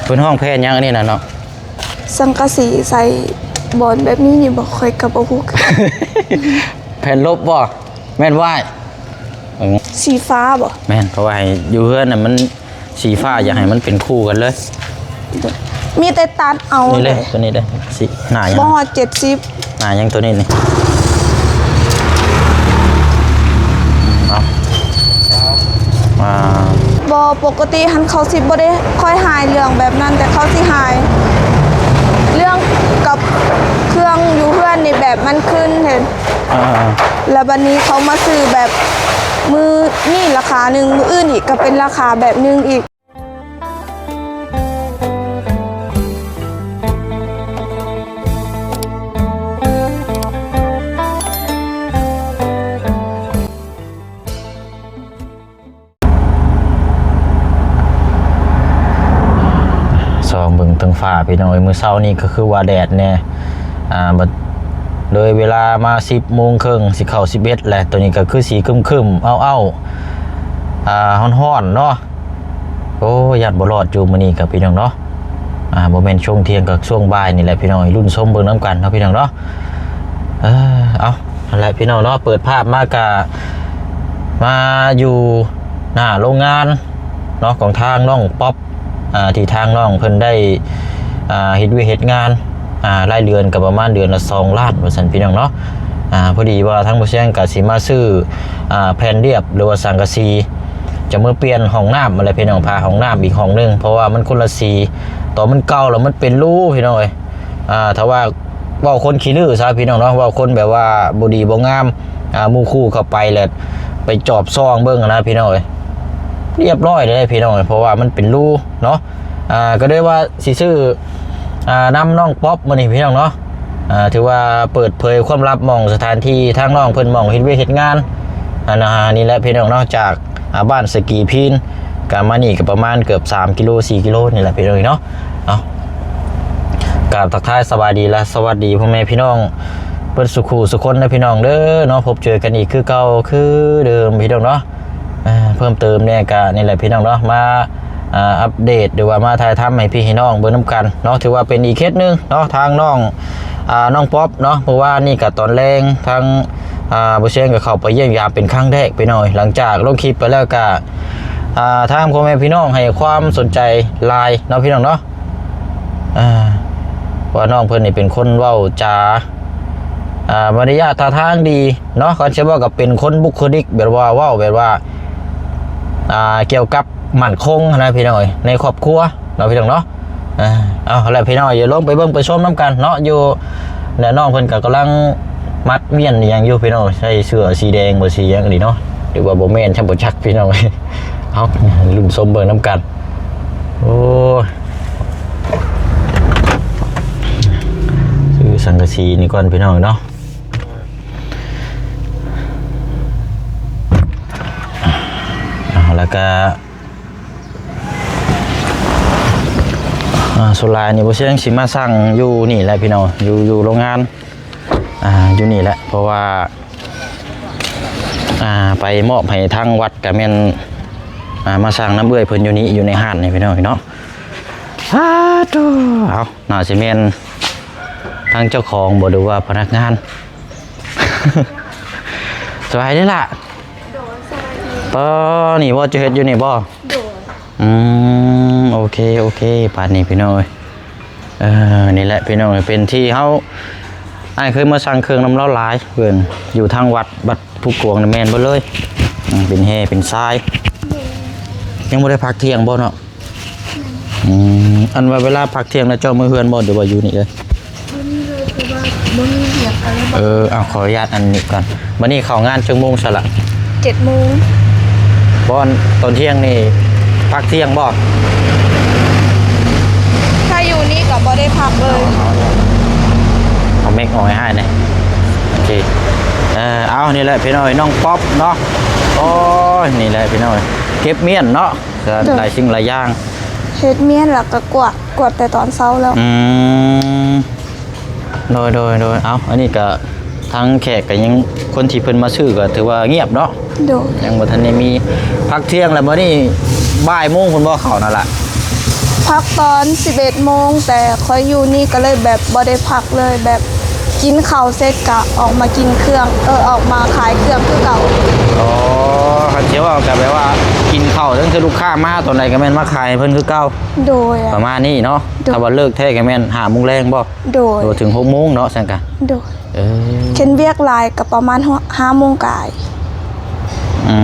ເພິ່ນຮ້ອງແຜ່ນຫຍັງອັນນີ້ນະເນາະ? ສັງກະສີໃສ່ບ່ອນແບບນີ້ນີ້ບໍ່? ຂ້ອຍກໍບໍ່ຮູ້ຄືກັນ. ແຜ່ນລົບບໍ່? ແມ່ນຫວາຍ? ອືມ ສີຟ້າບໍ່? ແມ່ນ, ເພາະວ່າໃຫ້ຢູ່ເຮືອນນະ ມັນສີຟ້າ ຢາກໃຫ້ມັນເປັນຄູ່ກັນເລີຍ. ມີແຕ່ຕັດເອົາ ນີ້ເລີຍ ເລີຍ ຕົວນີ້ເດ້. ສີ ໜ້າຫຍັງ? ບໍ່ຮອດເຈັດສິບ. ໜ້າຫຍັງຕົວນີ້ນີ້? ເອົາ ອ່າ ບໍ່ ປົກກະຕິຫັ້ນເຂົາຊິບໍ່ໄດ້ຄ່ອຍຫາຍເລື່ອງແບບນັ້ນ, ແຕ່ເຂົາຊິຫາຍເລື່ອງກັບເຄື່ອງຢູ່ເຮືອນນີ້ ແບບມັນຄືນເຫັນ. ອ່າ ແລ້ວບັດນີ້ເຂົາມາຊື້ແບບມື້ນີ້ລາຄາໜຶ່ງ, ມື້ອື່ນອີກກໍເປັນລາຄາແບບໜຶ່ງອີກ. ສ່ອງເບິ່ງເທິງຟ້າພີ່ນ້ອງເອີຍ, ມື້ເຊົ້ານີ້ກໍຄືວ່າແດດແດ່ ອ່າ ບັດເລີຍເວລາມາສິບໂມງເຄິ່ງ ຊິເຂົ້າສິບເອັດແລ້ວ, ໂຕນີ້ກໍຄືຊິຄຶ້ມໆ ເອົ້າໆ ອ່າ ຮ້ອນໆເນາະ. ໂອ້ ຢ້ານບໍ່ລອດຢູ່ມື້ນີ້ກໍພີ່ນ້ອງເນາະ. ອ່າ ບໍ່ແມ່ນຊ່ວງທ່ຽງກໍຊ່ວງບ່າຍນີ້ແຫຼະພີ່ນ້ອງ, ລຸ້ນຊົມເບິ່ງນຳກັນເນາະພີ່ນ້ອງເນາະ. ເອີ ເອົາ ຫັ້ນແຫຼະພີ່ນ້ອງເນາະ, ເປີດພາບມາກະມາຢູ່ໜ້າໂລງງານເນາະ ຂອງທາງນ້ອງປັອບ ອ່າ ທີ່ທາງນ້ອງເພິ່ນໄດ້ ອ່າ ເຮັດວຽກເຮັດງານ ອ່າ ລາຍເດືອນກໍປະມານເດືອນລະສອງລ້ານວ່າຊັ້ນພີ່ນ້ອງເນາະ. ອ່າ ພໍດີວ່າທາງບໍ່ແຊງກໍຊິມາຊື້ ອ່າ ແຜ່ນລຽບ ຫຼືວ່າສັງກະສີ ຈະມາປ່ຽນຫ້ອງນ້ຳຫັ້ນແຫຼະພີ່ນ້ອງ, ພາຫ້ອງນ້ຳອີກຫ້ອງໜຶ່ງ ເພາະວ່າມັນຄົນລະສີ, ຕອນມັນເກົ່າແລ້ວມັນເປັນຮູພີ່ນ້ອງເອີຍ. ອ່າ ຖ້າວ່າເວົ້າຄົນຂີ້ລືຊະພີ່ນ້ອງເນາະ, ເວົ້າຄົນແບບວ່າບໍ່ດີບໍ່ງາມ ອ່າ ໝູ່ຄູ່ເຂົ້າໄປແລ້ວໄປຈອບສ່ອງເບິ່ງຫັ້ນນະພີ່ນ້ອງເອີຍ, ລຽບຮ້ອຍເລີຍພີ່ນ້ອງເອີຍ, ເພາະວ່າມັນເປັນຮູເນາະ. ອ່າ ກໍເລີຍວ່າຊິຊື້ ອ່າ ນຳນ້ອງປັອບມື້ນີ້ພີ່ນ້ອງເນາະ. ອ່າ ຖືວ່າເປີດເຜີຍຄວາມລັບໝ່ອງສະຖານທີ່ທາງນ້ອງເພິ່ນໝ່ອງເຮັດວຽກເຮັດງານ ອັນ ອ່າ ນີ້ແຫຼະພີ່ນ້ອງເນາະ, ຈາກ ອ່າ ບ້ານສະກີພີນ ກະມານີ້ກະປະມານເກືອບສາມກິໂລ ສີ່ກິໂລນີ້ແຫຼະພີ່ນ້ອງເນາະ. ເອົາ ກາບທັກທາຍສະບາຍດີ ແລະ ສະຫວັດດີພໍ່ແມ່ພີ່ນ້ອງເບິດສູ່ຄູ່ສູ່ຄົນເດີພີ່ນ້ອງເດີເນາະ, ພົບເຈີກັນອີກຄືເກົ່າຄືເດີມພີ່ນ້ອງເນາະ. ເພີ່ມເຕີມແດ່ກະນີ້ແຫຼະພີ່ນ້ອງເນາະ, ມາ ອ່າ ອັບເດດ ຫຼືວ່າມາຖ່າຍທຳໃຫ້ພີ່ໃຫ້ນ້ອງເບິ່ງນຳກັນເນາະ. ຖືວ່າເປັນອີກເຄສໜຶ່ງເນາະ, ທາງນ້ອງ ອ່າ ນ້ອງປັອບເນາະ, ເມື່ອວານນີ້ກະຕອນແລງທາງ ອ່າ ບໍ່ແຊງກໍເຂົ້າໄປຢ້ຽມຢາມເປັນຄັ້ງແລກພີ່ນ້ອງ, ຫຼັງຈາກລົງຄລິບໄປແລ້ວກະ ອ່າ ທາງພໍ່ແມ່ພີ່ນ້ອງໃຫ້ຄວາມສົນໃຈຫຼາຍເນາະພີ່ນ້ອງເນາະ. ອ່າ ວ່ານ້ອງເພິ່ນນີ້ເປັນຄົນເວົ້າຈາ ອ່າ ມາລະຍາດທ່າທາງດີເນາະ, ຄັນຊິເວົ້າກໍເປັນຄົນບຸກຄະລິກແບບວ່າເວົ້າແບບວ່າ ອ່າ ກ່ຽວກັບໝັ້ນຄົງຫັ້ນນະພີ່ນ້ອງເອີຍ, ໃນຄອບຄົວເນາະພີ່ນ້ອງເນາະ. ອ່າ ເອົາແຫຼະພີ່ນ້ອງ, ດຽວລົງໄປເບິ່ງໄປຊົມນຳກັນເນາະ. ຢູ່ ແລະ ນ້ອງເພິ່ນກໍກຳລັງມັດມ້ຽນອີ່ຫຍັງຢູ່ພີ່ນ້ອງ, ໃສ່ເສື້ອສີແດງບໍ່ ສີຫຍັງນີ້ເນາະ, ຫຼືວ່າບໍ່ແມ່ນ ຊ່ຳບໍ່ຈັກພີ່ນ້ອງ. ເອົາ ລຸ້ນຊົມເບິ່ງນຳກັນ. ໂອ້ຍ ຊື້ສັງກະສີນີ້ກ່ອນພີ່ນ້ອງເນາະ. ເອົາ ແລ້ວກະ ອ່າ ສ່ວນຫຼາຍນີ້ບໍ່ແຊງຊິມາສັ່ງຢູ່ນີ້ແຫຼະພີ່ນ້ອງ, ຢູ່ ຢູ່ໂລງງານ ອ່າ ຢູ່ນີ້ແຫຼະ, ເພາະວ່າ ອ່າ ໄປມອບໃຫ້ທາງວັດ ກະແມ່ນ ອ່າ ມາສັ່ງນຳເອື້ອຍເພິ່ນຢູ່ນີ້ ຢູ່ໃນຮ້ານນີ້ພີ່ນ້ອງເນາະ. ສາທຸ ເອົາ ໜ້າຊິແມ່ນທາງເຈົ້າຂອງບໍ່ ຫຼືວ່າພະນັກງານ? ສະບາຍດີລະ. ໂດຍ ສະບາຍດີ. ຕອນນີ້ບໍ່ ຈະເຮັດຢູ່ນີ້ບໍ່? ໂດຍ. ອືມ ໂອເຄ ໂອເຄ ປານນີ້ພີ່ນ້ອງເອີຍ. ເອີ ນີ້ແຫຼະພີ່ນ້ອງເອີຍ ເປັນທີ່ເຮົາ ອ້າຍເຄີຍມາສັ່ງເຄື່ອງນຳລາວຫຼາຍ ເພິ່ນຢູ່ທາງວັດ ວັດພູກວງນະ ແມ່ນເບິດເລີຍ. ອືມ ເປັນແຮ່ເປັນຊາຍ. ຍັງບໍ່ໄດ້ພັກທ່ຽງບໍ່ເນາະ? ອືມ ອັນວ່າເວລາພັກທ່ຽງນະ ເຈົ້າມາເຮືອນບໍ່ ຫຼືວ່າຢູ່ນີ້ເອີຍ? ຢູ່ນີ້ເລີຍ ເພາະວ່າບໍ່ມີວຽກອະໄລ. ເອີ ເອົາ ຂໍອະນຸຍາດອັນນີ້ກ່ອນ. ບັດນີ້ເຂົ້າງານຈັກໂມງຊະລະ? ເຈັດໂມງ. ບໍ່ ຕອນທ່ຽງນີ້ພັກທ່ຽງບໍ່? ຖ້າຢູ່ນີ້ກໍບໍ່ໄດ້ພັກເລີຍ. ເອົາແມັກອອກໃຫ້ອ້າຍແດ່. ໂອເຄ ເອີ ເອົາ ນີ້ແຫຼະພີ່ນ້ອງເອີຍ ນ້ອງປັອບເນາະ. ໂອ້ຍ ນີ້ແຫຼະພີ່ນ້ອງເອີຍ ເກັບມ້ຽນເນາະ. ກໍ ໂດຍ ຫຼາຍສິ່ງຫຼາຍຢ່າງ ເຮັດມ້ຽນແລ້ວກໍກວາດ ກວາດແຕ່ຕອນເຊົ້າແລ້ວ. ອືມ ໂດຍ ໂດຍ ໂດຍ. ເອົ້າ ອັນນີ້ກໍທາງແຂກກໍຍັງ ຄົນທີ່ເພິ່ນມາຊື້ກໍຖືວ່າງຽບເນາະ. ໂດຍ ຍັງບໍ່ທັນໄດ້ມີ. ພັກທ່ຽງແລ້ວ ມື້ນີ້ບ່າຍໂມງພຸ້ນບໍ່ ເຂົ້ານັ້ນລະ? ພັກຕອນສິບເອັດໂມງ ແຕ່ຂ້ອຍຢູ່ນີ້ກໍເລີຍແບບບໍ່ໄດ້ພັກເລີຍ ແບບກິນເຂົ້າເສັດກະອອກມາກິນເຄື່ອງ ເອີ ອອກມາຂາຍເຄື່ອງຄືເກົ່າ. ອໍ ຄັນຊິເວົ້າກໍແບບວ່າກິນເຂົ້າ ຈັ່ງຄືລູກຄ້າມາຕອນໃດກໍແມ່ນມາຂາຍໃຫ້ເພິ່ນຄືເກົ່າ. ໂດຍ. ປະມານນີ້ເນາະ. ໂດຍ. ຖ້າວ່າເລີກແທ້ກໍແມ່ນຫ້າໂມງແລງບໍ່? ໂດຍ. ໂດຍ ເຖິງຫົກໂມງເນາະ ຊັ້ນກະ. ໂດຍ. ເອີ ຄັນວຽກຫຼາຍກໍປະມານຫ້າໂມງກາຍ. ອື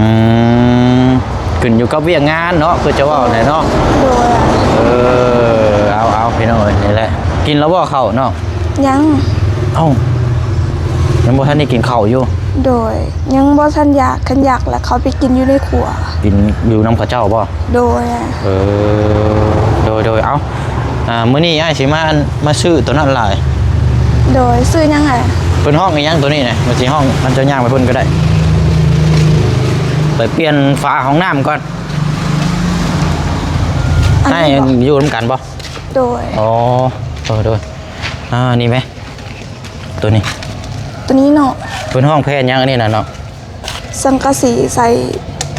ມ ຂຶ້ນຢູ່ກັບວຽກງານເນາະ ຄືຈະເວົ້າແຫຼະເນາະ. ໂດຍ. ເອີ ເອົາໆ ພີ່ນ້ອງເອີຍ ນີ້ແຫຼະ. ກິນແລ້ວບໍ່ເຂົ້າເນາະ? ຍັງ. ເອົ້າ ຍັງບໍ່ທັນໄດ້ກິນເຂົ້າຢູ່? ໂດຍ ຍັງບໍ່ທັນຢາກ ຄັນຢາກແລ້ວເຂົ້າໄປກິນຢູ່ໃນຄົວ. ກິນຢູ່ນຳເຂົາເຈົ້າບໍ່? ໂດຍ. ເອີ ໂດຍໆ ເອົ້າ ອ່າ ມື້ນີ້ອ້າຍຊິມາ ມາຊື້ໂຕນັ້ນຫຼາຍ. ໂດຍ. ຊື້ຫຍັງອ້າຍ? ເພິ່ນຮ້ອງອີຫຍັງໂຕນີ້ນະ? ມັນຊິຮ້ອງ ມັນຈະຍ່າງໄປເພິ່ນກໍໄດ້. ໄປປ່ຽນຝາຫ້ອງນ້ຳກ່ອນ. ໃຫ້ຢູ່ນຳກັນບໍ່? ໂດຍ. ອໍ ໂດຍໆ ອ່າ ນີ້ແມະ ໂຕນີ້ ໂຕນີ້ເນາະ. ເພິ່ນຮ້ອງແຜ່ນຫຍັງອັນນີ້ນະເນາະ? ສັງກະສີໃສ່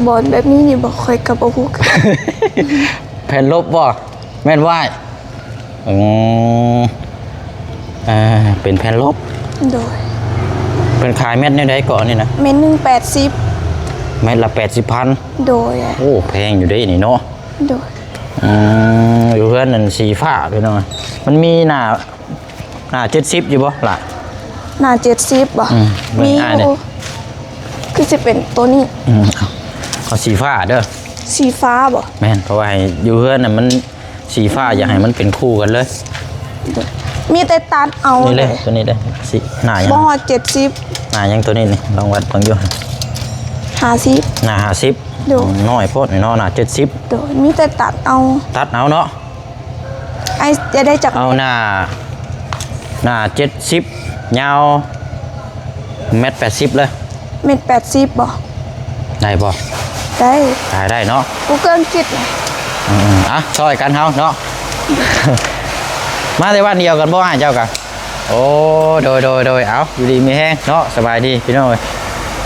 ບ່ອນແບບນີ້ນີ້ບໍ່? ຂ້ອຍກໍບໍ່ຮູ້ຄືກັນ. ແຜ່ນລົບບໍ່? ແມ່ນຫວາຍ. ອືມ ອ່າ ເປັນແຜ່ນລົບ. ໂດຍ. ເພິ່ນຂາຍແມັດແນວໃດເກາະນີ້ນະ? ແມັດໜຶ່ງແປດສິບ. ແມັດລະແປດສິບພັນ. ໂດຍ. ໂອ້ ແພງຢູ່ເດ້ນີ້ເນາະ. ໂດຍ. ອືມ ຢູ່ເຮືອນນັ້ນສີຟ້າພີ່ນ້ອງ ມັນມີໜ້າ ໜ້າເຈັດສິບຢູ່ບໍ່ລະ? ໜ້າເຈັດສິບບໍ່? ອືມ ມີຢູ່. ຄືຊິເປັນໂຕນີ້. ອືມ ເອົາ ເອົາສີຟ້າເດີ. ສີຟ້າບໍ່? ແມ່ນ ເພາະວ່າໃຫ້ຢູ່ເຮືອນນະ ມັນສີຟ້າ ອືມ ຢາກໃຫ້ມັນເປັນຄູ່ກັນເລີຍ. ໂດຍ. ມີແຕ່ຕັດເອົາ. ນີ້ເລີຍ ໂຕນີ້ເລີຍ. ສີ ໜ້າຫຍັງ? ບໍ່ຮອດເຈັດສິບ. ໜ້າຫຍັງໂຕນີ້ນີ້? ລອງວັດເບິ່ງຢູ່. ຫ້າສິບ. ໜ້າຫ້າສິບ. ໂດຍ. ອືມ ນ້ອຍໂພດເນາະ ໜ້າເຈັດສິບ. ໂດຍ. ມີແຕ່ຕັດເອົາ. ຕັດເອົາເນາະ. ອ້າຍຈະໄດ້ຈັກ ເອົາໜ້າ ໜ້າເຈັດສິບ ຍາວແມັດແປດສິບເລີຍ. ແມັດແປດສິບບໍ່? ໄດ້ບໍ່? ໄດ້. ໄດ້ ໄດ້ເນາະ. ກູເກີນຄິດ. ອືມໆ ອ່ະ ຊ່ອຍກັນເຮົາເນາະ. ມາແຕ່ບ້ານດຽວກັນບໍ່ ອ້າຍເຈົ້າກະ? ໂອ້ ໂດຍ ໂດຍ ໂດຍ ເອົາ ຢູ່ດີມີແຮງເນາະ. ສະບາຍດີພີ່ນ້ອງເອີຍ.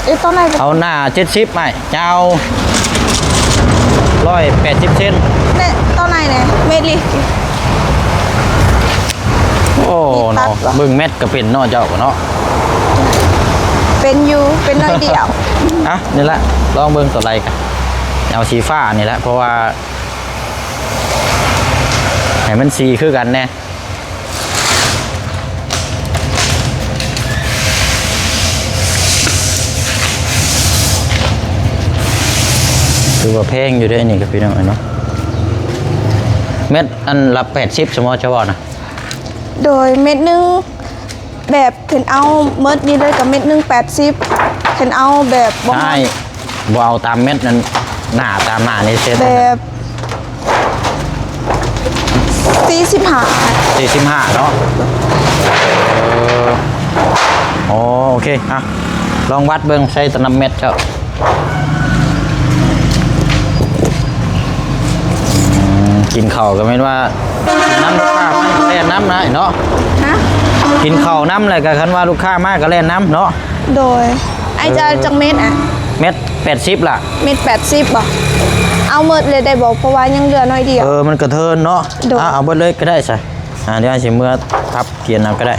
ເອີ ຕອນໃນ ເອົາໜ້າເຈັດສິບ ອ້າຍ ຍາວຮ້ອຍແປດສິບເຊັນ. ແນ່ ຕອນໃນແນ່ ເມດລີ. ໂອ້ ເນາະ ເບິ່ງແມັດກໍເປັນເນາະ ເຈົ້າກໍເນາະ. ເປັນຢູ່ ເປັນໜ້ອຍດຽວ. ອ່ະ ນີ້ແຫຼະ ລອງເບິ່ງໂຕໃດກະ ເອົາສີຟ້ານີ້ແຫຼະ ເພາະວ່າໃຫ້ມັນສີຄືກັນແນ່. ຖືວ່າແພງຢູ່ເດ້ນີ້ກໍພີ່ນ້ອງເນາະ. ແມັດອັນລະແປດສິບ ສະໝໍຈະເວົ້ານະ. ໂດຍ ແມັດໜຶ່ງ ແບບເພິ່ນເອົາໝົດນີ້ເລີຍກໍແມັດໜຶ່ງແປດສິບ ເພິ່ນເອົາແບບບໍ່ຮອດ ອ້າຍ ບໍ່ເອົາຕາມແມັດນັ້ນ ໜ້າຕາມໜ້ານີ້ເຊັນ ແບບສີ່ສິບຫ້າ ສີ່ສິບຫ້າເນາະ. ເອີ ໂອເຄ ອ່ະ ລອງວັດເບິ່ງ ໃສ່ຕາມແມັດເຈົ້າ. ອືມ ກິນເຂົ້າກໍແມ່ນວ່າ ນຳລູກຄ້າມາແລ່ນນຳນະເນາະ. ຮະ? ກິນເຂົ້ານຳແລ້ວກໍຄັນວ່າລູກຄ້າມາກໍແລ່ນນຳເນາະ. ໂດຍ. ອ້າຍຈະເອົາຈັກເມັດອະ? ເມັດແປດສິບລະ. ເມັດແປດສິບບໍ່? ເອົາໝົດເລີຍໄດ້ບໍ່? ເພາະວ່າຍັງເຫຼືອໜ້ອຍດຽວ. ເອີ ມັນກະເທີນເນາະ. ໂດຍ. ອ່າ ເອົາເບິດເລີຍກໍໄດ້ຊະ. ອ່າ ດຽວອ້າຍຊິເມືອພັບກຽນເອົາກໍໄດ້.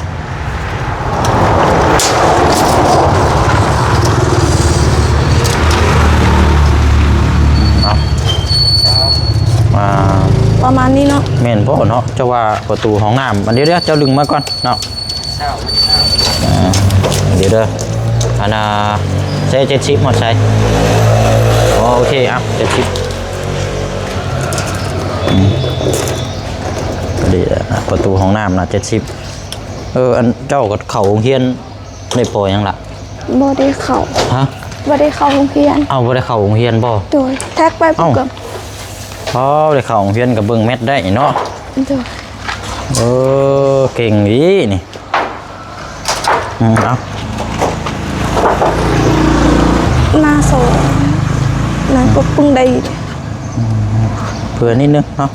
ເອົາ ອ່າ ປະມານນີ້ເນາະ. ແມ່ນບໍ່ເນາະ? ເຈົ້າວ່າປະຕູຫ້ອງນ້ຳ ອັນດຽວໆ ເຈົ້າດຶງມາກ່ອນເນາະ. ອ່າ ດຽວເດີ ອັນນ່າ ໃສ່ເຈັດສິບ ຮອດໃສ? ອໍ ໂອເຄ ເອົາ ເຈັດສິບ ອືມ ພໍດີ ປະຕູຫ້ອງນ້ຳນະ ເຈັດສິບ. ເອີ ອັນເຈົ້າກໍເຂົ້າໂຮງຮຽນໄດ້ ປໍ ຫຍັງລະ? ບໍ່ໄດ້ເຂົ້າ. ຮະ? ບໍ່ໄດ້ເຂົ້າໂຮງຮຽນ. ເອົ້າ ບໍ່ໄດ້ເຂົ້າໂຮງຮຽນບໍ່? ໂດຍ. ແທັກໄປ ເອົ້າ ເບິ່ງ ອໍ ໄດ້ເຂົ້າໂຮງຮຽນກໍເບິ່ງແມັດໄດ້ເນາະ. ໂດຍ. ເອີ ເກັ່ງດີນີ້. ອືມ ເອົາ ໜ້າສອງ ນັ້ນກໍເພິ່ງໄດ້ ອືມ ເພື່ອນິດໜຶ່ງເນາະ.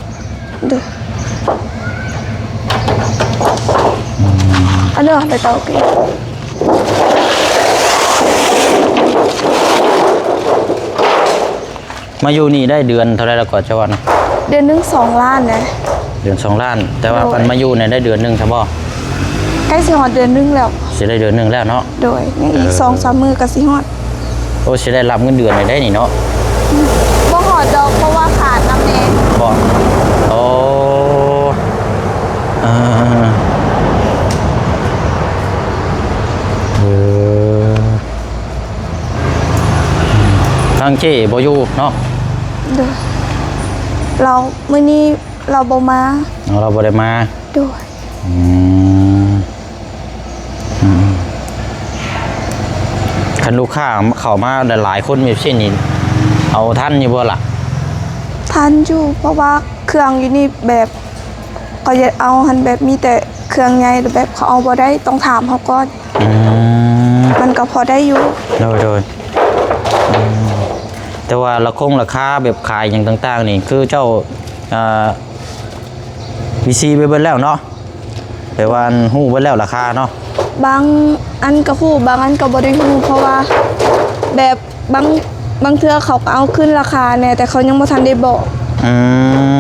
ໂດຍ. ອືມ ອັນເດີ ໄປຕໍ່ເກມ. ມາຢູ່ນີ້ໄດ້ເດືອນເທົ່າໃດແລ້ວກໍ ເຈົ້າວ່ານະ? ເດືອນໜຶ່ງສອງລ້ານນະ. ເດືອນສອງລ້ານ ແຕ່ວ່າ ໂດຍ ເພິ່ນມາຢູ່ນີ້ໄດ້ເດືອນໜຶ່ງຊະບໍ່? ໃກ້ຊິຮອດເດືອນໜຶ່ງແລ້ວ. ຊິໄດ້ເດືອນໜຶ່ງແລ້ວເນາະ. ໂດຍ ຍັງອີກ ເອີ ສອງສາມມື້ກໍຊິຮອດ. ໂອ້ ຊິໄດ້ຮັບເງິນເດືອນໃນໄດ໋ນີ້ເນາະ. ບໍ່ຮອດດອກ ເພາະວ່າຂາດນຳແດ່. ບໍ່? ໂອ້ ເອີ ເອີ ທາງເຈ້ບໍ່ຢູ່ເນາະ. ໂດຍ ລາວ ມື້ນີ້ລາວບໍ່ມາ. ອໍ ລາວບໍ່ໄດ້ມາ. ໂດຍ ອືມ ອືມ ຄັນລູກຄ້າເຂົ້າມາຫຼາຍໆຄົນແບບຊີ້ນີ້ ເອົາທັນຢູ່ບໍ່ລະ? ທັນຢູ່ ເພາະວ່າເຄື່ອງຢູ່ນີ້ແບບ ເຂົາຢາກເອົາຫັ້ນ ແບບມີແຕ່ເຄື່ອງໃຫຍ່ ແບບເຂົາເອົາບໍ່ໄດ້ ຕ້ອງຖາມເຮົາກ່ອນ. ອືມ ມັນກໍພໍໄດ້ຢູ່. ໂດຍ ໂດຍ ອືມ ແຕ່ວ່າລາຄົງລາຄາແບບຂາຍຫຍັງຕ່າງໆນີ້ ຄືເຈົ້າ ອ່າ ວິຊີໄປເບິດແລ້ວເນາະ ແປວ່າຮູ້ເບິດແລ້ວລາຄາເນາະ. ບາງອັນກໍຮູ້ ບາງອັນກໍບໍ່ໄດ້ຮູ້ ເພາະວ່າແບບບາງ ບາງເທື່ອເຂົາກໍເອົາຂຶ້ນລາຄາແດ່ ແຕ່ເຂົາຍັງບໍ່ທັນໄດ້ບອກ. ອື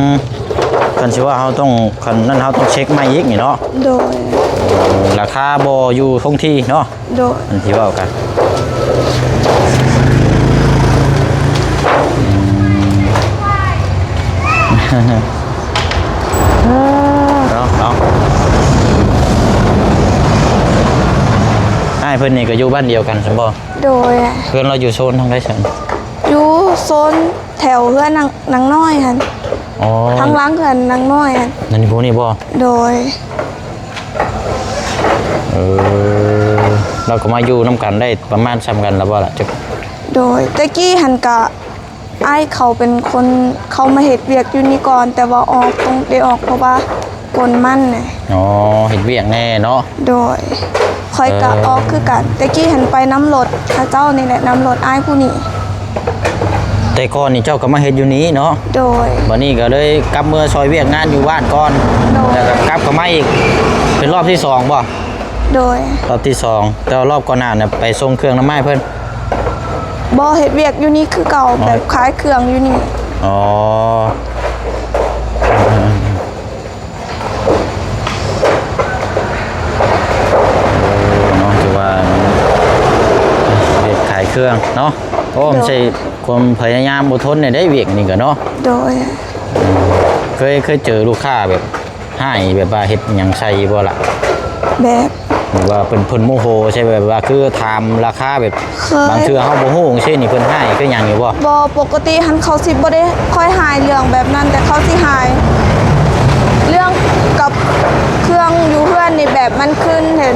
ມ ຄັນຊິວ່າເຮົາຕ້ອງ ຄັນນັ້ນເຮົາຕ້ອງເຊັກໃໝ່ອີກນີ້ເນາະ. ໂດຍ ລາຄາບໍ່ຢູ່ຄົງທີ່ເນາະ. ໂດຍ ອັນທີ່ເວົ້າກັນ ເນາະ ເນາະ ອ້າຍເພິ່ນນີ້ກໍຢູ່ບ້ານດຽວກັນຊັ້ນບໍ່? ໂດຍ ເຮືອນລາວຢູ່ໂຊນທາງໃດຊັ້ນ? ຢູ່ໂຊນແຖວເຮືອນນາງ ນາງນ້ອຍຫັ້ນ. ອໍ ທາງຫຼັງເຮືອນນາງນ້ອຍຫັ້ນ. ນັ້ນຜູ້ນີ້ບໍ່? ໂດຍ ເອີ ລາວກໍມາຢູ່ນຳກັນໄດ້ປະມານສ່ຳກັນແລ້ວບໍ່ລະ? ໂດຍ ແຕ່ກີ້ຫັ້ນກະ ອ້າຍເຂົາເປັນຄົນເຂົ້າມາເຮັດວຽກຢູ່ນີ້ກ່ອນ ແຕ່ວ່າອອກ ຕ້ອງໄດ້ອອກ ເພາະວ່າກົນມັນ. ອໍ ເຮັດວຽກແດ່ເນາະ. ໂດຍ ຂ້ອຍກະ ເອີ ອອກຄືກັນ ແຕ່ກີ້ຫັ້ນໄປນຳລົດເຂົາເຈົ້ານີ້ແຫຼະ ນຳລົດອ້າຍຜູ້ນີ້. ແຕ່ກ່ອນນີ້ເຈົ້າກໍມາເຮັດຢູ່ນີ້ເນາະ. ໂດຍ ບັດນີ້ກໍເລີຍກັບເມືອຊ່ອຍວຽກງານຢູ່ບ້ານກ່ອນ. ໂດຍ ແລ້ວກໍກັບເຂົ້າມາອີກ ເປັນຮອບທີສອງບໍ່? ໂດຍ ຮອບທີສອງ ແຕ່ວ່າຮອບກ່ອນໜ້ານັ້ນໄປສົ່ງເຄື່ອງນຳອ້າຍເພິ່ນ. ບໍ່ ເຮັດວຽກຢູ່ນີ້ຄືເກົ່າ. ອໍ ແບບຂາຍເຄື່ອງຢູ່ນີ້. ອໍ ເນາະ ຖືວ່າເຮັດຂາຍເຄື່ອງເນາະ. ໂອ້ ໂດຍ ມັນໃຊ້ຄວາມພະຍາຍາມອົດທົນໄດ້ວຽກນີ້ກໍເນາະ. ໂດຍ ເຄີຍ ເຄີຍເຈີລູກຄ້າແບບຮ້າຍ ແບບວ່າເຮັດຫຍັງໃສ່ບໍ່ລະ? ແບບ ຫຼືວ່າເພິ່ນ ເພິ່ນໂມໂຫໃສ່ ແບບວ່າຄືຖາມລາຄາແບບ ເຄີຍ ບາງເທື່ອເຮົາບໍ່ຮູ້ຈັ່ງຊີ້ນີ້ ເພິ່ນຮ້າຍຄືຫຍັງຢູ່ບໍ່? ບໍ່ ປົກກະຕິຫັ້ນເຂົາຊິບໍ່ໄດ້ຄ່ອຍຮ້າຍເລື່ອງແບບນັ້ນ ແຕ່ເຂົາຊິຮ້າຍເລື່ອງກັບເຄື່ອງຢູ່ເຮືອນນີ້ ແບບມັນຂຶ້ນເຫັນ.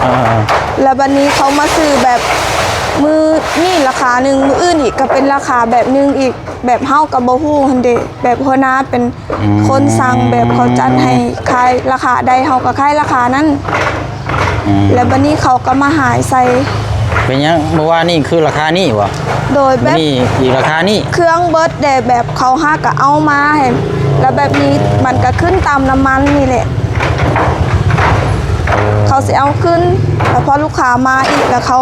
ອ່າໆ ແລ້ວບັດນີ້ເຂົາມາຊື້ແບບມື້ນີ້ລາຄາໜຶ່ງ ມື້ອື່ນອີກກໍເປັນລາຄາແບບໜຶ່ງອີກ ແບບເຮົາກໍບໍ່ຮູ້ຫັ້ນເດ ແບບຫົວໜ້າເປັນ ອືມ ຄົນສັ່ງ ແບບເຂົາຈັດໃຫ້ຂາຍລາຄາໃດ ເຮົາກໍຂາຍລາຄານັ້ນ. ອືມ ແລ້ວບັດນີ້ເຂົາກໍມາຫາຍໃສ່. ເປັນຫຍັງ ມື້ວານນີ້ຄືລາຄານີ້ບໍ່? ໂດຍ ແບບ ມື້ນີ້ອີກລາຄານີ້ ເຄື່ອງເບິດເດ ແບບເຂົາຫາກໍເອົາມາໃຫ້ ແລ້ວແບບນີ້ມັນກໍຂຶ້ນຕາມນ້ຳມັນນີ້ແຫຼະ. ເອີ ເຂົາຊິເອົາຄືນ ແລ້ວພໍລູກຄ້າມາອີກ ແລ້ວເຂົາ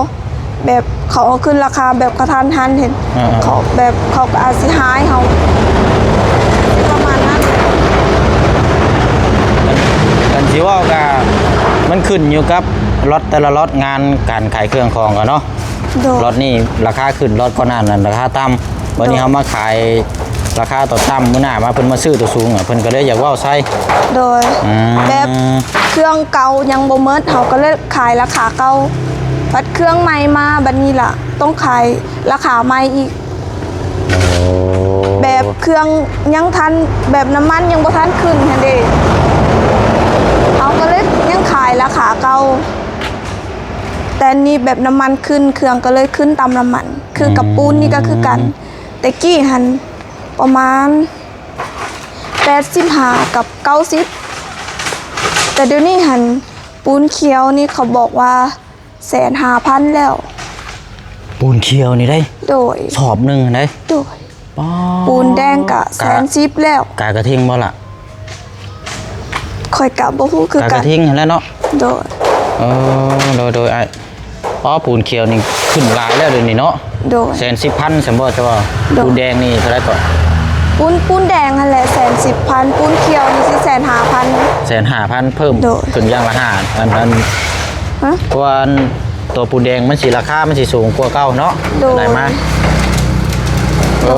ແບບເຂົາເອົາຂຶ້ນລາຄາແບບກະທັນຫັນ ເຫັນ ອ່າໆ ເຂົາແບບເຂົາກໍອາດຊິຮ້າຍເຮົາ ປະມານນັ້ນ. ຄັນຊິເວົ້າກະ ມັນຂຶ້ນຢູ່ກັບລັອດແຕ່ລະລັອດ ງານການຂາຍເຄື່ອງຂອງກັນເນາະ. ໂດຍ ລັອດນີ້ລາຄາຂຶ້ນ ລັອດກ່ອນໜ້ານັ້ນລາຄາຕ່ຳ ບັດນີ້ ໂດຍ ເຮົາມາຂາຍລາຄາຕົວຕ່ຳ ມື້ໜ້າມາເພິ່ນມາຊື້ຕົວສູງ ເພິ່ນກໍເລີຍຢາກເວົ້າໃສ່. ໂດຍ ອືມ ແບບເຄື່ອງເກົ່າຍັງບໍ່ໝົດ ເຮົາກໍເລີຍ ຂາຍລາຄາເກົ່າ ບັດເຄື່ອງໃໝ່ມາ ບັດນີ້ລະຕ້ອງຂາຍລາຄາໃໝ່ອີກ. ໂອ້ ແບບເຄື່ອງຍັງທັນ ແບບນ້ຳມັນຍັງບໍ່ທັນຂຶ້ນຫັ້ນເດ ເຮົາກໍເລີຍຍັງຂາຍລາຄາເກົ່າ ແຕ່ນີ້ແບບນ້ຳມັນຂຶ້ນ ເຄື່ອງກໍເລີຍຂຶ້ນຕາມນ້ຳມັນ. ຄືກັບ ອືມ ປູນນີ້ກໍຄືກັນ ແຕ່ກີ້ຫັ້ນປະມານແປດສິບຫ້າກັບເກົ້າສິບ ແຕ່ດຽວນີ້ຫັ້ນ ປູນຂຽວນີ້ເຂົາບອກວ່າແສນຫ້າພັນແລ້ວ. ປູນຂຽວນີ້ໄດ໋? ໂດຍ ສອບໜຶ່ງຫັ້ນໄດ໋? ໂດຍ ປ້າ ປູນແດງກະ ກະແສນສິບແລ້ວ. ກາກະທິງບໍ່ລະ? ຂ້ອຍກະບໍ່ຮູ້ຄືກັນ ກາກະທິງຫັ້ນແຫຼະເນາະ. ໂດຍ ເອີ ໂດຍ ໂດຍ ອ້າຍ. ອໍ ປູນຂຽວນີ້ຂຶ້ນຫຼາຍແລ້ວດຽວນີ້ເນາະ. ໂດຍ ແສນສິບພັນຊັ້ນບໍ່ ເຈົ້າວ່າ? ໂດຍ ປູນແດງນີ້ເທົ່າໃດເກາະ? ປູນ ປູນແດງຫັ້ນແຫຼະ ແສນສິບພັນ ປູນຂຽວນີ້ຊິແສນຫ້າພັນ ແສນຫ້າພັນ ເພີ່ມ ໂດຍ ຂຶ້ນຢ່າງລະຫ້າ ອັນ ອັນ ຮະ? ເພາະວ່າອັນ ຕົວປູນແດງມັນຊິ ລາຄາມັນຊິສູງກວ່າເກົ່າເນາະ ໂດຍ ໄດ້ມາ ໂອ້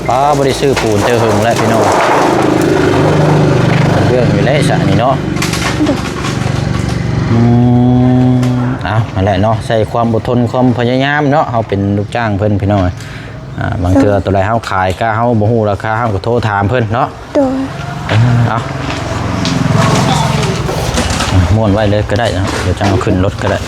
ປ້າ ບໍ່ໄດ້ຊື້ປູນແຕ່ເຫິງແລ້ວພີ່ນ້ອງ ເລື່ອງຢູ່ແລ້ວຊະນີ້ເນາະ ໂດຍ ອືມ ເອົາ ຫັ້ນແຫຼະເນາະ ໃຊ້ຄວາມອົດທົນ ຄວາມພະຍາຍາມເນາະ ເຮົາເປັນລູກຈ້າງເພິ່ນພີ່ນ້ອງ ອ່າ ບາງເທື່ອ ໂດຍ ຕົວໃດເຮົາຂາຍກະເຮົາບໍ່ຮູ້ລາຄາ ເຮົາກໍໂທຖາມເພິ່ນເນາະ ໂດຍ ເອົາ ມ້ວນໄວ້ເລີຍກໍໄດ້ເນາະ ດຽວຈັ່ງເອົາຂຶ້ນລົດກໍໄດ້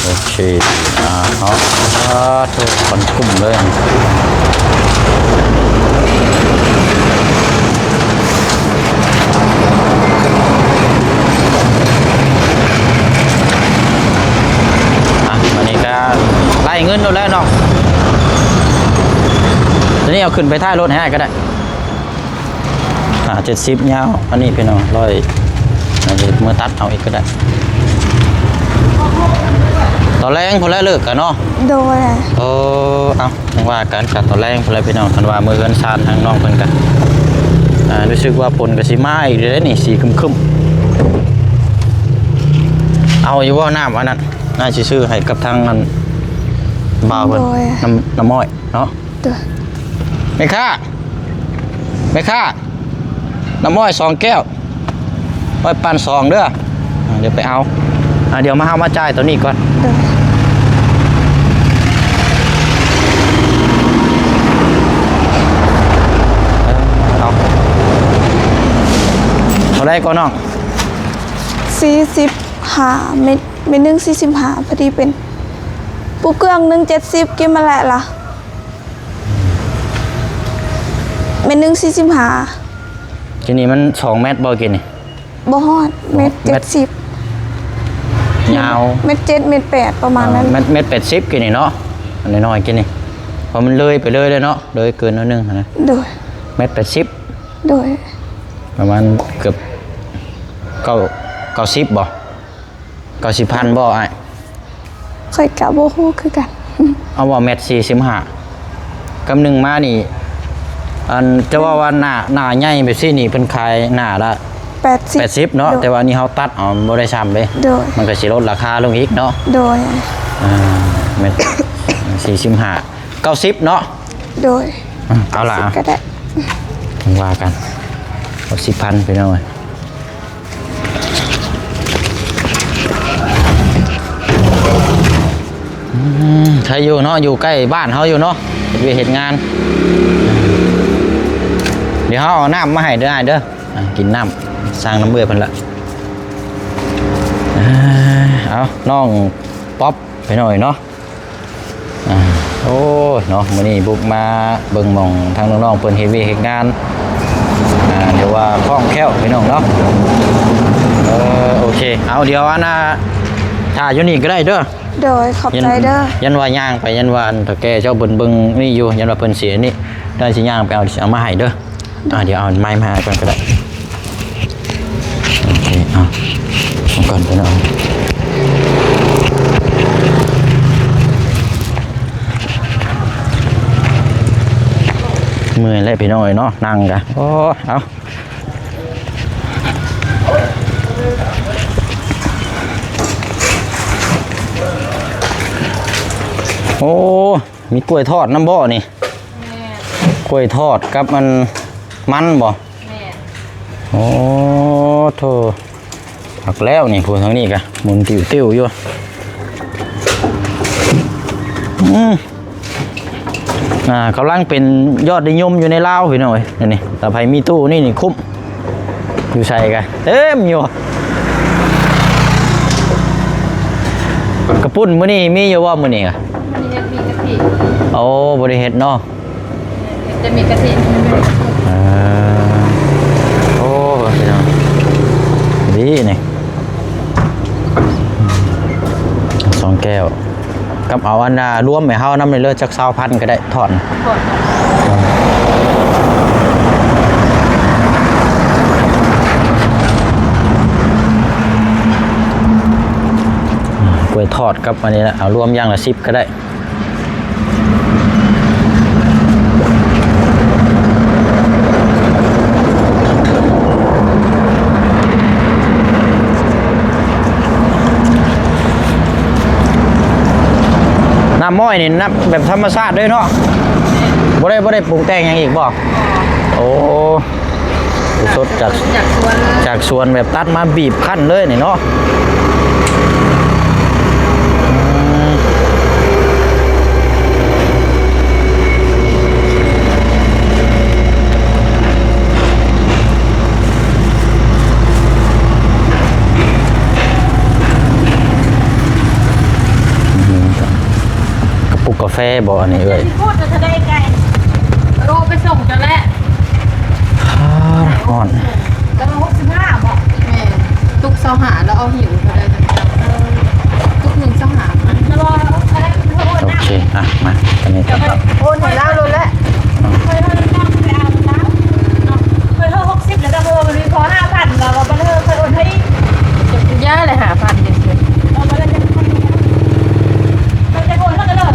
ໂອເຄ ອ່າ ເນາະ ສາທຸ ຄວັນກຸ້ມເລີຍ ອ່ະ ອັນນີ້ກໍໄລ່ເງິນໂລດແລ້ວເນາະ ຕົວນີ້ເອົາຂຶ້ນໄປທ້າຍລົດໃຫ້ອ້າຍກໍໄດ້ ອ່າ ເຈັດສິບຍາວ ອັນນີ້ພີ່ນ້ອງ ຮ້ອຍ ເອົາເມືອຕັດເອົາອີກກໍໄດ້ ຕອນແລງພຸ້ນແຫຼະເລີກກະເນາະ ໂດຍ ເອີ ເອົາ ຈັ່ງວ່າກັນ ກະຕອນແລງພຸ້ນແຫຼະພີ່ນ້ອງ ຄັນວ່າເມືອເຮືອນຊານທາງນ້ອງເພິ່ນກະ ອ່າ ຮູ້ສຶກວ່າຝົນກະຊິມາອີກເດ້ນີ້ ສີຄຶ້ມໆ ເອົາຢູ່ບໍ່ນ້ຳອັນນັ້ນ ອ້າຍຊິຊື້ໃຫ້ກັບທາງອັນ ບ່າວເພິ່ນ ໂດຍ ນ້ຳ ນ້ຳອ້ອຍເນາະ ໂດຍ ແມ່ຄ້າ ແມ່ຄ້າ ນ້ຳອ້ອຍສອງແກ້ວ ອ້ອຍປັ່ນສອງເດີ້ ອ່າ ດຽວໄປເອົາ ອ່າ ດຽວມາ ເຮົາມາຈ່າຍໂຕນີ້ກ່ອນ ໂດຍ ເອີ ເອົາ ເທົ່າໃດກໍນ້ອງ? ສີ່ສິບຫ້າ ເມັດ ເມັດໜຶ່ງສີ່ສິບຫ້າ ພໍດີເປັນ ປູເກືອງໜຶ່ງເຈັດສິບ ກິນມາແຫຼະລະ ເມັດໜຶ່ງສີ່ສິບຫ້າ ກິນນີ້ມັນສອງແມັດບໍ່ ກິນນີ້? ບໍ່ຮອດ ເມັດເຈັດສິບ ຍາວ ເມັດເຈັດ ເມັດແປດ ປະມານນັ້ນ ເອີ ເມັດ ເມັດແປດສິບ ກິນນີ້ເນາະ ອັນນ້ອຍໆ ກິນນີ້ ເພາະມັນເລີຍໄປເລີຍເດ້ເນາະ ເລີຍເກີນໜ້ອຍໜຶ່ງຫັ້ນນະ ໂດຍ ເມັດແປດສິບ ໂດຍ ປະມານເກືອບເກົ້າ ເກົ້າສິບບໍ່? ເກົ້າສິບພັນບໍ່ອ້າຍ? ຂ້ອຍກະບໍ່ຮູ້ຄືກັນ ເອົາວ່າແມັດສີ່ສິບຫ້າ ກຳໜຶ່ງມານີ້ ອັນ ຈະເວົ້າວ່າໜ້າ ໜ້າໃຫຍ່ແບບຊີ້ນີ້ ເພິ່ນຂາຍໜ້າລະແປດສິບ ແປດສິບເນາະ ໂດຍ ແຕ່ວ່າອັນນີ້ເຮົາຕັດເອົາ ມັນບໍ່ໄດ້ຊ່ຳເດ້ ໂດຍ ມັນກະຊິລົດລາຄາລົງອີກເນາະ ໂດຍ ອ່າ ແມັດສີ່ສິບຫ້າ ເກົ້າສິບເນາະ ໂດຍ ອ່າ ເອົາລະ ເກົ້າສິບກໍໄດ້ ຈັ່ງວ່າກັນ ເກົ້າສິບພັນ ພີ່ນ້ອງເອີຍ ອືມ ໃຄຢູ່ເນາະ ຢູ່ໃກ້ບ້ານເຮົາຢູ່ເນາະ ເຮັດວຽກເຮັດງານ ດຽວເຮົາເອົານ້ຳມາໃຫ້ເດີ້ອ້າຍເດີ້ ອ່າ ກິນນ້ຳ ສັ່ງນຳເອື້ອຍເພິ່ນລະ ເອົາ ນ້ອງປັອບ ໄປໜ້ອຍເນາະ. ອ່າ ໂອ້ຍເນາະ ມື້ນີ້ບຸກມາເບິ່ງໝ່ອງທາງນ້ອງໆເພິ່ນເຮັດວຽກເຮັດງານ ອ່າ ເອີ້ນວ່າຄ່ອງແຄ້ວພີ່ນ້ອງເນາະ. ເອີ ໂອເຄ ເອົາ ດຽວອັນນ່າ ຖ້າຢູ່ນີ້ກໍໄດ້ເດີ. ໂດຍ ຂອບໃຈເດີ. ຢ້ານວ່າຍ່າງໄປ ຢ້ານວ່າອັນເຖົ້າແກ່ເຈົ້າເບິ່ງ ເບິ່ງນີ້ຢູ່ ຢ້ານວ່າເພິ່ນຊິອັນນີ້ ດຽວຊິຍ່າງໄປເອົາ ດຽວຊິເອົາມາໃຫ້ເດີ. ອ່າ ດຽວເອົາໄມ້ມາໃຫ້ກ່ອນກໍໄດ້. ໂອເຄ ເອົາ ເອົາກ່ອນ ເອົາ ເມື່ອຍແລ້ວພີ່ນ້ອງເອີຍເນາະ ນັ່ງກະ ໂອ້ຍ ເອົາ ໂອ້ ມີກ້ວຍທອດນຳບໍ່ນີ້? ແມ່ນ ກ້ວຍທອດກັບອັນມັນບໍ່? ແມ່ນ ໂອ້ໂທ້ ຄັກແລ້ວນີ້ ຜູ້ທາງນີ້ກະໝູນຕິວໆຢູ່. ອືມ ອ່າ ກຳລັງເປັນຍອດນິຍົມຢູ່ໃນລາວພີ່ນ້ອງເອີຍ ອັນນີ້ ຖ້າໃຜມີຕູ້ນີ້ນີ້ຄຸ້ມ. ຢູ່ໃສກະເຕັມຢູ່ ກະປຸ້ນມື້ນີ້ມີຢູ່ບໍ່? ມື້ນີ້ກະ ມື້ນີ້ເຮັດໝີ່ກະທິ. ໂອ້ ບໍ່ໄດ້ເຮັດເນາະ. ເຮັດແ ຈະມີກະທິນ ເອີ ໂອ້ ພີ່ນ້ອງ ດີນີ້ ສອງແກ້ວ ກັບເອົາອັນນ່າລວມໃຫ້ເຮົານຳນີ້ເລີຍ ຈັກຊາວພັນກໍໄດ້ ທອດ ທອດ ກ້ວຍທອດກັບອັນນີ້ລະ ເອົາລວມຢ່າງລະສິບກໍໄດ້. ນ້ຳອ້ອຍນີ້ນ້ຳແບບທຳມະຊາດເລີຍເນາະ ບໍ່ໄດ້ ບໍ່ໄດ້ປຸງແຕ່ງຫຍັງອີກບໍ່? ໂອ້. ສົດຈາກ ຈາກສວນເລີຍ ຈາກສວນແບບຕັດມາບີບຄັ້ນເລີຍນີ້ເນາະ ອືມ ກະປຸກກາແຟບໍ່ອັນນີ້ເອື້ອຍ? ຊິໂພດຈະໄດ້ໄກ ໂລໄປສົ່ງເຈົ້າແຫຼະ. ຮ້ອນ ແລ້ວຫົກສິບຫ້າບໍ່? ແມ່ນ ຕຸກຊາວຫ້າ ແລ້ວເອົາຫິ້ວເທົ່າໃດ? ຕຸກໜຶ່ງຊາວຫ້າ. ໂອເຄ ອ່ະ ມາ ອັນນີ້ກໍໂອນໃຫ້ລາວໂລດແຫຼະ. ຂ້ອຍເອົາໜຶ່ງໄປເອົາລາວເນາະ ຂ້ອຍເອົາຫົກສິບ ແລ້ວກໍບໍ່ມີພໍຫ້າພັນ ລາວວ່າບໍ່ເລີກ ຂ້ອຍໂອນໃຫ້ອີກ. ຢ່າແຫຼະ ຫ້າພັນ ເດີ ເອົາໄປແລ້ວຈັ່ງຄ່ອຍ ເຮົາຈະໂອນແລ້ວກໍເລີກ.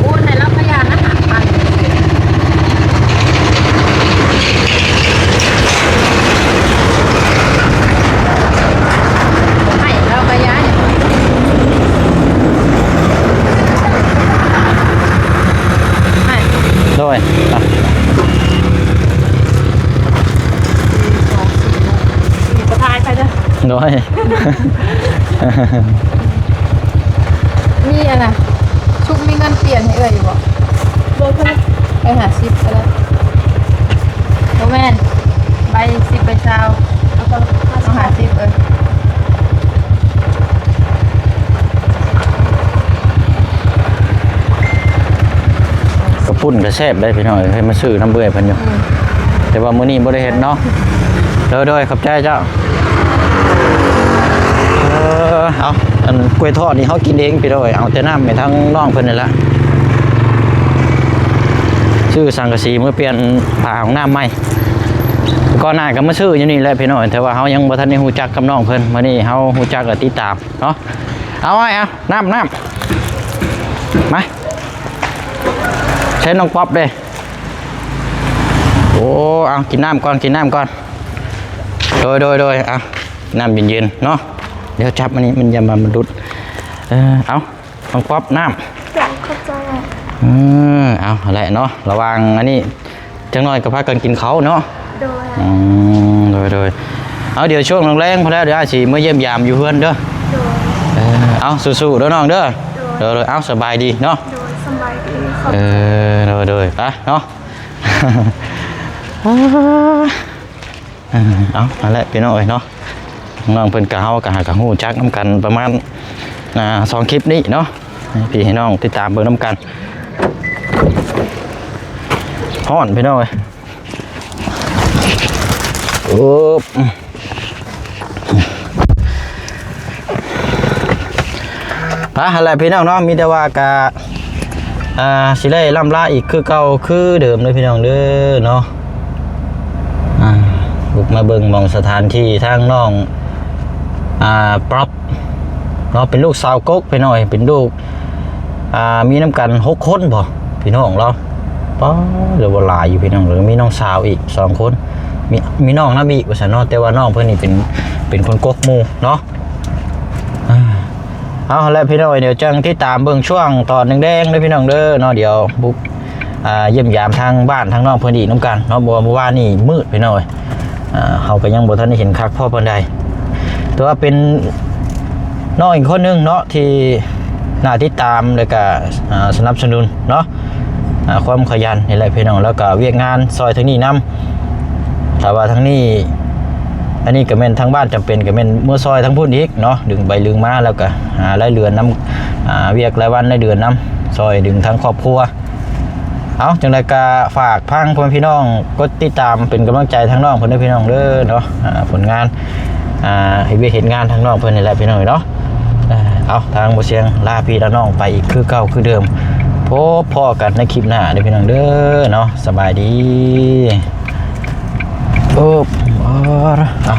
ໂອນໃຫ້ລາວພະຍານະ ຫ້າພັນ ໃຫ້ລາວພະຍານະ ໃຫ້ ໂດຍ ອ່ະ ບໍ່ຖ່າຍໃຜເດີ ໂດຍ. ມີອັນນະ ຊຸກມີເງິນປ່ຽນໃຫ້ເອື້ອຍຢູ່ບໍ່? ບໍ່ ເພິ່ນໃຫ້ຫ້າສິບກໍໄດ້. ບໍ່ແມ່ນ ໃບສິບ ໃບຊາວ ເອົາ ເອົາຫ້າສິບ ເອີ. ເຂົ້າປຸ້ນກໍແຊບເດ້ພີ່ນ້ອງເອີຍ ເຄີຍມາຊື້ນຳເອື້ອຍເພິ່ນຢູ່ ອືມ ແຕ່ວ່າມື້ນີ້ບໍ່ໄດ້ເຮັດເນາະ. ໂດຍໆ ຂອບໃຈເຈົ້າ. ເອີ ເອົາ ອັນກ້ວຍທອດນີ້ເຮົາກິນເອງພີ່ນ້ອງເອີຍ ເອົາແຕ່ນ້ຳໃຫ້ທາງນ້ອງເພິ່ນນີ້ລະ ຊື້ສັງກະສີມາປ່ຽນຝາຫ້ອງນ້ຳໃໝ່. ກ່ອນໜ້າກໍມາຊື້ຢູ່ນີ້ແຫຼະພີ່ນ້ອງເອີຍ ແຕ່ວ່າເຮົາຍັງບໍ່ທັນໄດ້ຮູ້ຈັກກັບນ້ອງເພິ່ນ ມື້ນີ້ເຮົາຮູ້ຈັກກໍຕິດຕາມເນາະ. ເອົາອ້າຍ ເອົາ ນ້ຳ ນ້ຳ ມາ ໃຊ້ນ້ອງປັອບເດ້. ໂອ້ ເອົາ ກິນນ້ຳກ່ອນ ກິນນ້ຳກ່ອນ. ໂດຍ ໂດຍ ໂດຍ ເອົາ ນ້ຳເຢັນໆ ເນາະ. ດຽວຈັບອັນນີ້ ມັນຢ່າມາ ມັນຫຼຸດ. ເອີ ເອົາ ນ້ອງປັອບ ນ້ຳ. ເຈົ້າ ຂອບໃຈ. ເອີ ເອົາ ຫັ້ນແຫຼະເນາະ ລະຫວ່າງອັນນີ້ ຈັກໜ້ອຍກໍພາກັນກິນເຂົ້າເນາະ. ໂດຍ ອືມ ໂດຍໆ. ເອົາ ດຽວຊ່ວງແລງໆ ພໍແລ້ວ ດຽວອ້າຍຊິມາຢ້ຽມຢາມຢູ່ເຮືອນເດີ. ໂດຍ ເອີ ເອົາ ສູ້ໆ ເດີນ້ອງເດີ. ໂດຍ ໂດຍໆ. ເອົາ ສະບາຍດີເນາະ. ໂດຍ ສະບາຍດີ ຂອບໃຈ. ເອີ ໂດຍໆ ໄປເນາະ. ເອີ ເອົາ ຫັ້ນແຫຼະພີ່ນ້ອງເອີຍເນາະ ນ້ອງເພິ່ນກັບເຮົາກໍຫາກໍຮູ້ຈັກນຳກັນປະມານ ອ່າ ສອງຄລິບນີ້ເນາະ ໃຫ້ພີ່ໃຫ້ນ້ອງຕິດຕາມເບິ່ງນຳກັນ. ຮ້ອນພີ່ນ້ອງເອີຍ ໂອ້. ໄປຫັ້ນແຫຼະພີ່ນ້ອງເນາະ ມີແຕ່ວ່າກະ ອ່າ ຊິໄດ້ລ່ຳລາອີກຄືເກົ່າຄືເດີມເດີພີ່ນ້ອງເດີເນາະ. ອ່າ ບຸກມາເບິ່ງໝ່ອງສະຖານທີ່ທາງນ້ອງ ອ່າ ປັອບເນາະ ເປັນລູກສາວກົກພີ່ນ້ອງເອີຍ ເປັນລູກ ອ່າ ມີນຳກັນຫົກຄົນບໍ ພີ່ນ້ອງລາວ. ປ້າ ຫຼືວ່າຫຼາຍຢູ່ພີ່ນ້ອງ ແລ້ວກໍມີນ້ອງສາວອີກສອງຄົນ ມີ ມີນ້ອງນຳອີກວ່າຊັ້ນເນາະ ແຕ່ວ່ານ້ອງເພິ່ນນີ້ເປັນ ເປັນຄົນກົກໝູ່ເນາະ. ອ່າ ເອົາແຫຼະພີ່ນ້ອງ ດຽວຈັ່ງຕິດຕາມເບິ່ງຊ່ວງຕອນແດງໆ ເດີພີ່ນ້ອງເດີເນາະ. ດຽວບຸກ ອ່າ ຢ້ຽມຢາມທາງບ້ານທາງນ້ອງເພິ່ນອີກນຳກັນເນາະ ເພາະວ່າມື້ວານນີ້ມືດພີ່ນ້ອງເອີຍ ອ່າ ເຮົາກໍຍັງບໍ່ທັນໄດ້ເຫັນຄັກພໍປານໃດ ແຕ່ວ່າເປັນນ້ອງອີກຄົນໜຶ່ງເນາະ ທີ່ໜ້າຕິດຕາມ ແລ້ວກະ ອ່າ ສະໜັບສະໜູນເນາະ ອ່າ ຄວາມຂະຫຍັນນີ້ແຫຼະພີ່ນ້ອງ ແລ້ວກະວຽກງານຊ່ອຍທາງນີ້ນຳ. ຖ້າວ່າທາງນີ້ ອັນນີ້ກໍແມ່ນທາງບ້ານຈຳເປັນ ກໍແມ່ນເມືອຊ່ອຍທາງພຸ້ນອີກເນາະ ດຶງໄປດຶງມາ ແລ້ວກໍຫາລາຍເດືອນນຳ ອ່າ ວຽກລາຍວັນລາຍເດືອນນຳ ຊ່ອຍດຶງທາງຄອບຄົວ. ເອົາ ຈັ່ງໃດກໍຝາກຟັງພໍ່ແມ່ພີ່ນ້ອງ ກົດຕິດຕາມເປັນກຳລັງໃຈທາງນ້ອງເພິ່ນເດີພີ່ນ້ອງເດີເນາະ. ອ່າ ຜົນງານ ອ່າ ເຮັດວຽກເຮັດງານທາງນ້ອງເພິ່ນນີ້ແຫຼະພີ່ນ້ອງເນາະ. ເອີ ເອົາ ທາງບໍ່ສຽງລາພີ່ລານ້ອງໄປອີກຄືເກົ່າຄືເດີມ. ພົບພໍ້ກັນໃນຄລິບໜ້າເດີພີ່ນ້ອງເດີເນາະ. ສະບາຍດີ. ໂອ້ ເອົາ